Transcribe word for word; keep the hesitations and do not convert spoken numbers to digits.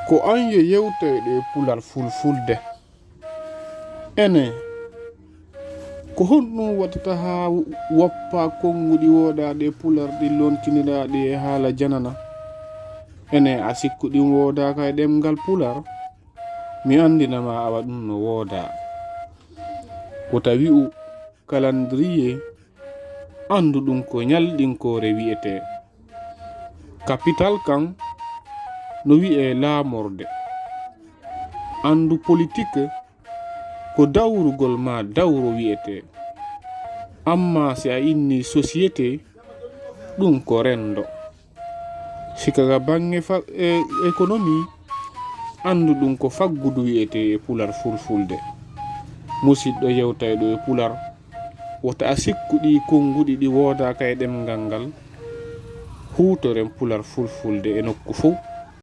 Ko an yo yewtayɗo e pular fulfulde. Ene, ko honɗum waɗata haa woppa konnguɗi woodaaɗi e pular ɗi lonkiniraaɗi e haala janana? Ene, a sikku ɗin woodaaka e ɗemngal pular? Mi anndina ma awa ɗum no woodaa. Wota wi'u calendrier, anndu ɗum ko ñalɗinkoore wi'etee. Kapital kan no wi'ee laamorde. Anndu politik ko dawrugol maa dawro wi'etee. Amma si a inni société, ɗum ko renndo. Si ka ga baŋŋe fa- e- économie, anndu ɗum ko faggudu wi'etee e pular fulfulde. Musidɗo yewtayɗo e pular, wota a sikku ɗii konnguɗi ɗi woodaaka e ɗemngal ngal. Huutoren pular fulfulde e nokku fow.